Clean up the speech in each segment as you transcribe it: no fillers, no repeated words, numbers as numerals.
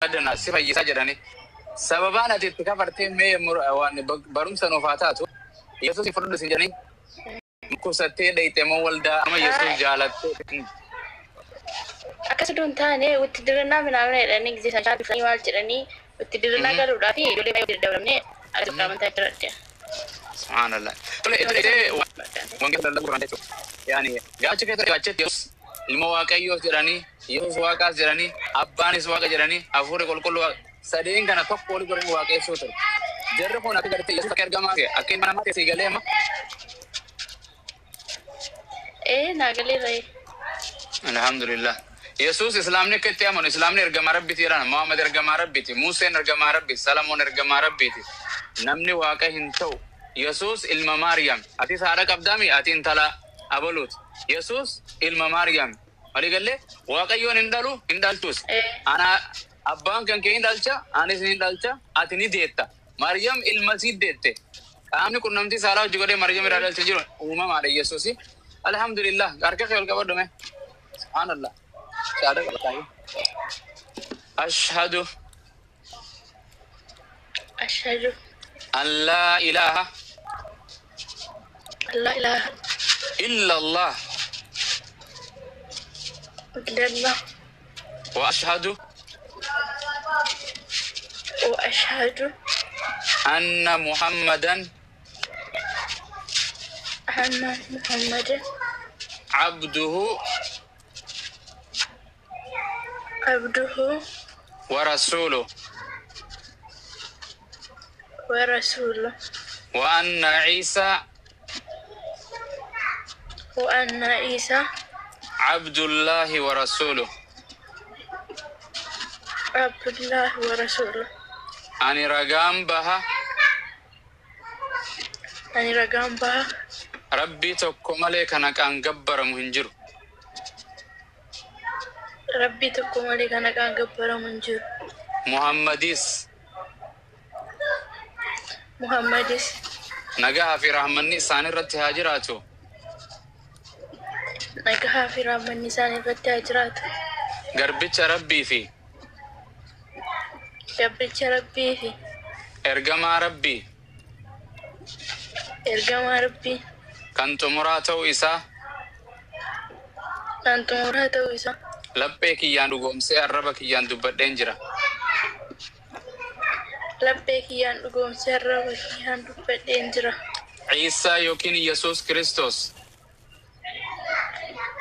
Dana si fayyisaa jedhani. Sababaan ati itti kafartee mee waan barumsa nuuf haa taatu, Yesuus fudhadhu sin jedhanii kusattee dhayite moo waldaa ama Yesuus jaalattee? Akkas utuu hin taane, wittidirannaa minaamin jedhanii gisee isaan dhufanii maal jedhanii wittidirannaa galuudhaa fi ijoollee baay'ee dabalamnee akka amantaa jiradhe. Subhaanallah. Tole, itti wangeela lallabuu barbaada jechuudha. Yaani gaacha keessa achitti Yesuus ilma Waaqayyoos jedhanii, Yesuus Waaqaas jedhanii, Abbaanis Waaqa jedhanii, Hafuurri Qulqulluu Waaqa. Sadeen kana tokko wali godhanii waaqessuu ture. Jarri kun akka gartee Yesuus akka ergamaa ta'e, akka ilma namaa ta'e sii galee amma? Ee, naa galeera. Alhamdulillah. Yesuus, Islaamni akka itti amanu, Islaamni ergamaa Rabbiiti jedhan. Muhammad ergamaa Rabbiiti. Museen ergamaa Rabbiiti. Salamoon ergamaa Rabbiiti. Namni Waaqa hin ta'u. Yesuus ilma Maariyaam. Atis haadha qabdaami, ati intala abaluuti. Yesuus ilma Maariyaam. Walii gallee, Waaqayyoon hin dhalu, hin dhaltus. Ana abbaan kan kee hin dhalcha, anis ni dhalcha, ati ni deetta. Maariyaam ilma sii deette. Qaamni qunnamtii saalaa hojii godhee Maariyaam irraa dhalche jiru, uumamaadha Yesuusi. Alhamdulillah. Harka kee ol qabadhu mee. Subhaanallah. Shaada qabataa. Ashhadu Ashhadu an laa ilaaha an laa ilaaha illa Allah illallah wa ashhadu wa ashhadu anna Muhammadan anna Muhammadan abduhu abduhu wa rasuluh wa rasuluh wa anna Isa wa anna Isa abdullahi wa rasuluh. Abdullah wa rasuluh. Ani ragaan baha Ani ragaan baha Rabbii tokko malee kan haqaan gabbaramu hin jiru. Rabbii tokko malee kan haqaan gabbaramu hin jiru. Muhammadis Muhammadis nagahaa fi rahmanni isaan irratti haa jiraatu. Nagahaa fi rahmanni isaan irratti haa jiraatu. Garbicha Rabbii fi Garbicha Rabbii fi ergamaa Rabbii ergamaa Rabbii kan xumuraa ta'uu isaa kan xumuraa ta'uu isaa laphee kiyyaan dhugoomsee arraba kiyyaan dubbadheen jira. Laphee kiyyaan dhugoomsee arraba kiyyaan dubbadheen jira. Ciisaa yookiin Yesuus Kiristoos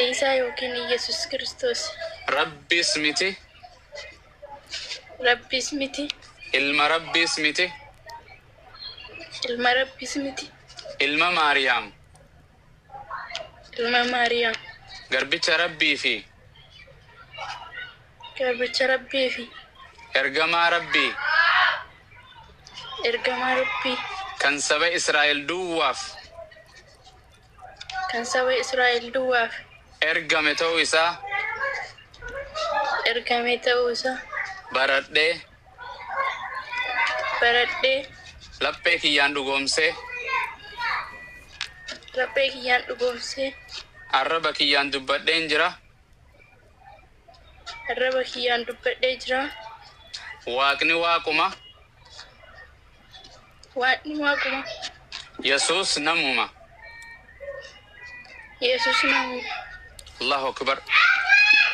Iisaa yookiin Iyesuus Kiristoos Rabbiis miti, Rabbiis miti, ilma Rabbiis miti, ilma Rabbiis miti, ilma Maariyaam, ilma Maariyaam, garbicha Rabbii fi garbicha Rabbii fi ergamaa Rabbii ergamaa Rabbii kan saba Israa'el duwwaaf kan saba Israa'el duwwaaf ergame ta'uu isaa ergame ta'uu isaa baradhee baradhee laphee kiyyaan dhugoomsee laphee kiyyaan dhugoomsee arraba kiyyaan dubbadheen jira. Arraba kiyyaan dubbadhee jira. Waaqni Waaquma, Waaqni Waaquma, Yesuus namuma. Yesuus namuma. Allahu akbar.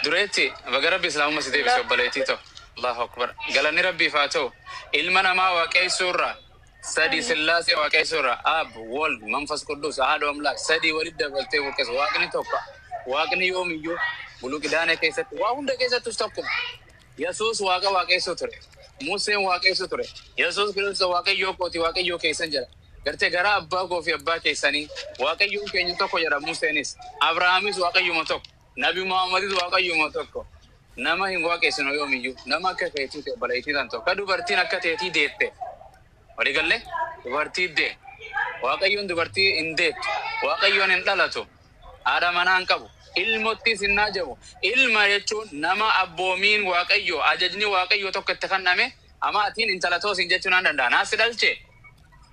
Dureetti baga Rabbi Islaamummaa si deebise, obboleettii ta'u. Allahu akbar. Galanni Rabbiif haa ta'u. Ilma namaa waaqeessuu irraa, sadii Sillaasee waaqeessuu irraa, Ab, Wold, Manfas Quddus, Ahadu Amlaak, sadii walitti dabaltee waaqessu. Waaqni tokko. Waaqni yoomiyyuu Buluqidaanee keessatti waa hunda keessattus tokkuma. Yesuus Waaqa waaqeessuu ture. Museen waaqeessuu ture. Yesuus Kiristoos Waaqayyoo kooti, Waaqayyoo keessan jedha. Gartee garaa abbaa koo fi abbaa keessanii Waaqayyoon keenya tokko jedha Museenis. Abrahaamis Waaqayyuma tokko. Nabi Muhammadis Waaqayyuma tokko. Nama hin waaqessinu yoomiyyuu. Nama akka keetii ta'e, obboleettii tan tokko. Ka dubartiin akka teetii deette. Walii gallee, dubartii dee. Waaqayyoon dubartii hin deettu. Waaqayyoon hin dhalatu. Haadha manaa hin qabu. Ilmottis hin naajamu. Ilma jechuun nama abboomiin Waaqayyo, ajajni Waaqayyo tokko itti kenname, ama atiin intala toosiin jechuu naan danda'a. Naas dhalche.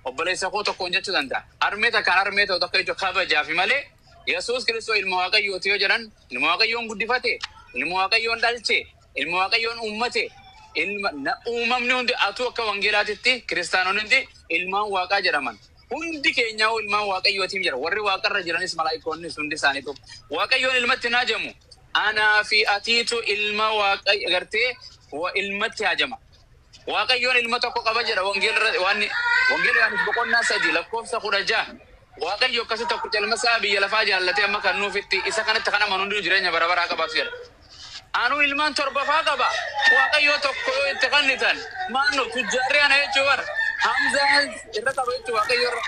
Obboleessa koo tokkoon jechuu danda'a. Harmee takkaan harmee ta'u tokko jechuun kabajaafi malee, Yesuus Kiristoos ilma Waaqayyooti yoo jedhan, ilma Waaqayyoon guddifate, ilma Waaqayyoon dhalche, ilma Waaqayyoon uummate. Ilma uumamni hundi atuu akka wangeelaatitti kiristaanonni hundi ilmaan waaqaa jedhaman. Hundi keenyaa ilmaan waaqayyootiin jira. Warri waaqarra jiranis malaayikoonnis hundi isaaniitu. Waaqayyoon ilmatti hin hajamu. Anaa fi atiitu ilma waaqayyo gartee ilmatti hajama. Waaqayyoon ilma tokko qaba jedha wangeela waan wangeela Yohaannis boqonnaa 3 lakkoofsa 16. Waaqayyo akkasi tokko ilma isaa biyya lafaa jaallatee amma kan nuufitti isa kanatti kan amanu hundinuu jireenya bara baraa qabaatu jedha. Anuu ilmaan 7 faa qaba. Waaqayyo tokko yoo itti kennitan maanno tujjaarri ana jechuu bara. Hamzaan irra qaba jechuu waaqayyo irra.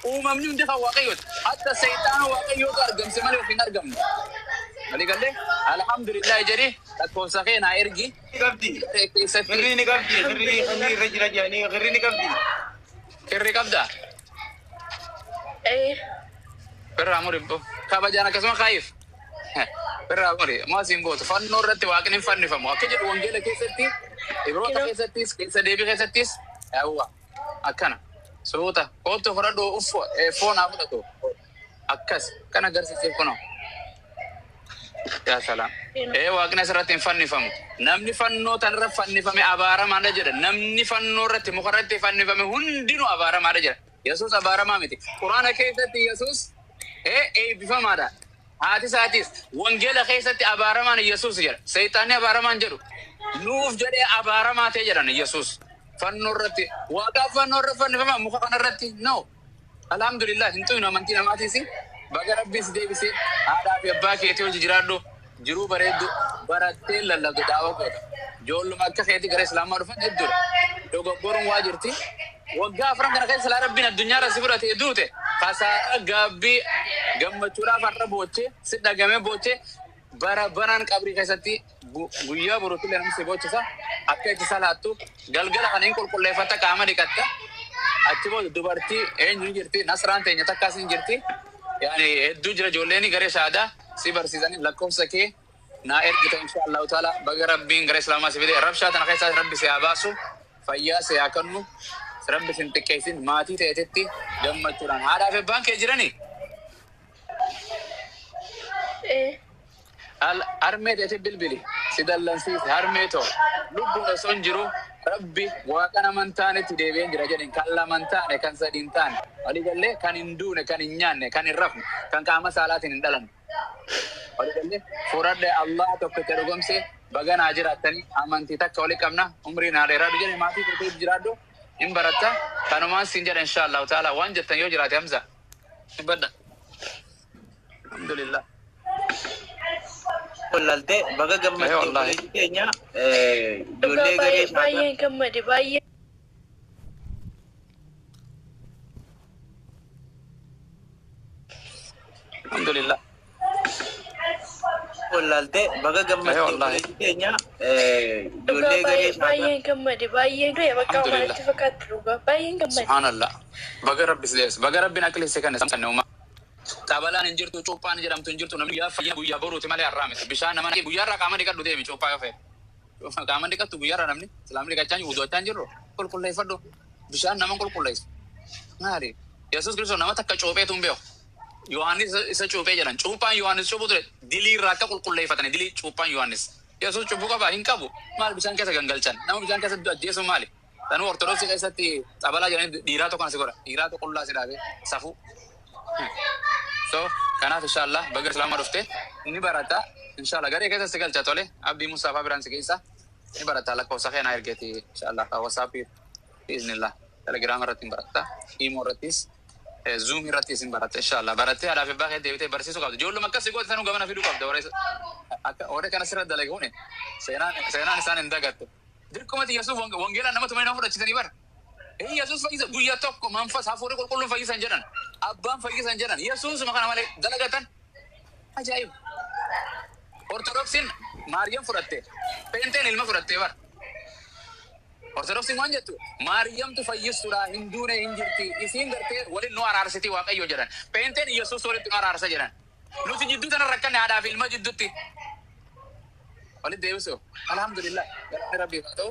Uumamni hundi kan waaqayyooti. Hatta seexaana waaqayyootu argamse malee of hin argamne. Walii gallee alhamdulillah jedhi lakkoofsa kee naa ergi. Qabdi. Keessatti Kirrii ni qabdi. Kirrii kirrii irra jira jedhanii kirrii ni qabdi. Kirrii qabdaa? Ee. Birraa muri kabajaan akkasuma kaayiif. Birraa muri moo asiin gootu fannoo irratti waaqni hin fannifamu. Akka jedhu wangeela keessatti Ibroota keessattis keessa deebii keessattis yawwa akkana suuta kootu fudhadhu uffo foon haa fudhatu akkas kan agarsiisee kunoo. Yaa salaam. Ee waaqni asirratti hin fannifamu. Namni fannoo tanarra fannifame abaaramaadha jedha. Namni fannoo irratti muka irratti fannifame hundinuu abaaramaadha jedha. Yesuus abaaramaa miti. Quraana keessatti Yesuus eebbifamaadha. Haati isaatis wangeela keessatti abaaramaan Yesuus jedha. Seexaanni abaaramaan jedhu. Nuuf jedhee abaaramaa ta'e jedhan Yesuus. Fannoo irratti waaqaaf fannoo irra fannifama muka kanarratti no. Alhamdulillah hin xuyinu amantii namaatiis. Baga Rabbiis deebisee haadhaa fi abbaa keetii hojii jiraadhu jiruu bareeddu barattee lallabde daawwa goota. Ijoolluma akka keetii gara Islaamaa dhufan hedduudha. Dogoggoruun waa jirti. Waggaa 4 kana keessa silaa Rabbiin addunyaarra si fudhatee duute kasaaraa gaabbii gammachuudhaaf har'a boochee si dhagamee boochee bara baraan qabrii keessatti guyyaa boruutti illee namni si boochisa akka itti salaattu galgala kana hin qulqulleeffatta qaama dhiqatta. Achi booda dubartii eenyu jirti Nasraan teenya takkaas hin jirti. Yaani hedduu jira ijoolleen garee shaadaa si barsiisanii lakkoofsa kee naa ergita insha Allahu taala baga Rabbiin gara Islaamaa si fide rabshaa tana keessaa Rabbi si haa baasu fayyaa si haa kennu Rabbi si hin xiqqeessin maatii ta'etetti gammachuudhaan haadhaa fi abbaan kee jiranii? Harmee ta'etti bilbili si dallansiise harmee too lubbuun osoo hin jiru Rabbi waaqa nama hin taanetti deebi'een jira jedhin kan lama hin taane kan sadi hin taane walii gallee kan hin duune kan hin nyaanne kan hin rafne kan qaama saalaatiin hin dhalanne walii gallee furadhe Allah tokkicha dhugomse baga naa jiraattanii amantii takka walii qabna umrii naa dheeraadhu jedhe maatii keetii jiraadhu hin baratta kanumaan siin jedha insha Allahu taala waan jettan yoo jiraate Hamza dubbadha. Alhamdulillah. Wallaaltee baga gammaddee Wallahi. obboleettii keenya ijoollee garee shaadaa. Baay'een gammade baay'ee. Alhamdulillah. Wallaaltee baga gammaddee Wallahi. obboleettii keenya ijoollee garee shaadaa. Baay'een gammade baay'een du'e bakka Alhamdulillah. manatti fakkaatti dhugaa baay'een gammade. Subhanallah. Baga Rabbi si deebise. Baga Rabbiin aqli si kenne sanne uumaa. Xabalaan hin jirtu, cuuphaan jedhamtu hin jirtu, namni guyyaa fayyaa guyyaa boruuti malee har'aa miti. Bishaan nama guyyaarraa qaama dhiqadhu deemi cuuphaa yoo fe'e. Qaama dhiqattu guyyaarraa namni islaamni dhiqachaa jiru, wudu'achaa hin jirru. Qulqulleeffadhu. Bishaan nama qulqulleessu. Maali? Yesuus Kiristoos nama takka cuupheetu hin beeku. Yohaannis isa cuuphee jedhan. Cuuphaan Yohaannis cuuphuu ture dilii irraa akka qulqulleeffatani dilii cuuphaan Yohaannis. Yesuus cuuphuu qabaa hin qabu. Maal bishaan keessa gangalchan? Nama bishaan keessa ajjeesu maali? Tanuu Ortodoksii keessatti xabalaa jedhanii dhiiraa tokko si godha. Dhiiraa tokko qullaa si dhaabee safuu. So kanaaf inshallah baga Islaamaa dhufte ni barata inshallah garee keessa si galcha tole Abdii Mustaafaa biraan si keessa ni barata lakkoofsa kee naa ergeeti inshallah WhatsApp biiznillah Telegram irratti hin baratta Imo irrattis Zoom irrattis hin baratta inshallah barattee haadhaa fi abbaa kee deebitee barsiisuu qabda ijoolluma akkas si goote sanuu gamana fiduu qabda warra akka warra kana sirra dalage kuni seenaan isaan hin dagattu dirqumatti Yesuus wangeelaan nama tumanii nama fudhachiisanii bara. Yesuus fayyisa guyyaa tokko manfas hafuurri qulqulluun fayyisan jedhan abbaan fayyisan jedhan Yesuusuma kana malee dalagatan ajaa'iba. Ortodoksiin Maariyaam fudhatte Peenteen ilma fudhatte bara. Ortodoksiin waan jettu Maariyaamtu fayyistuudha hin duune hin jirti isiin gartee waliin nu araarsiti Waaqayyo jedhan Peenteen Yesuus walitti nu araarsa jedhan nuti jidduu tana rakkanne haadhaa fi ilma jidduutti walitti deebisu alhamdulillah galanni Rabbiif haa ta'u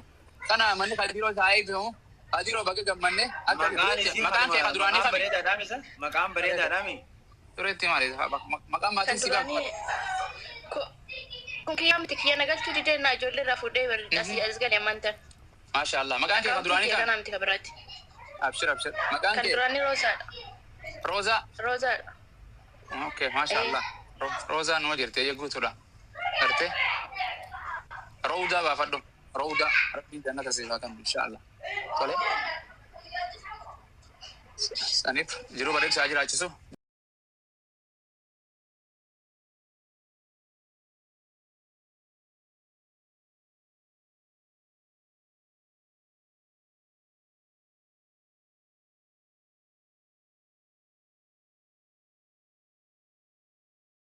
kana manni Kadiroo isaa eebbifamu. Kadiroo baga gammanne akka Maqaan isii maqaan kee duraanii maqaan kami? bareedaadhaami isa? Maqaan bareedaadhaami? Tureetti maali? Maqaan maatiin Kan si qabu. duraanii Kun kiyyaa miti, kiyya nagalchuu didee naa ijoollee irraa fuudhee asii as galee amantan. Maasha Allah. Maqaan kee kan duraanii Kiyya kan? kanaa miti, kan biraati. Abshir, abshir. Maqaan Kan kee? duraanii Roozaadha. Roozaa. Roozaadha. Okay, maasha Allah. Roozaa numa jirti, eeyya guutuudha. Gartee? Roozaa baafadhu. Roozaa. Rabbiin jannata siif haa kennu insha Allah. Tole. Saniif jiruu bareedu haa jiraachisu.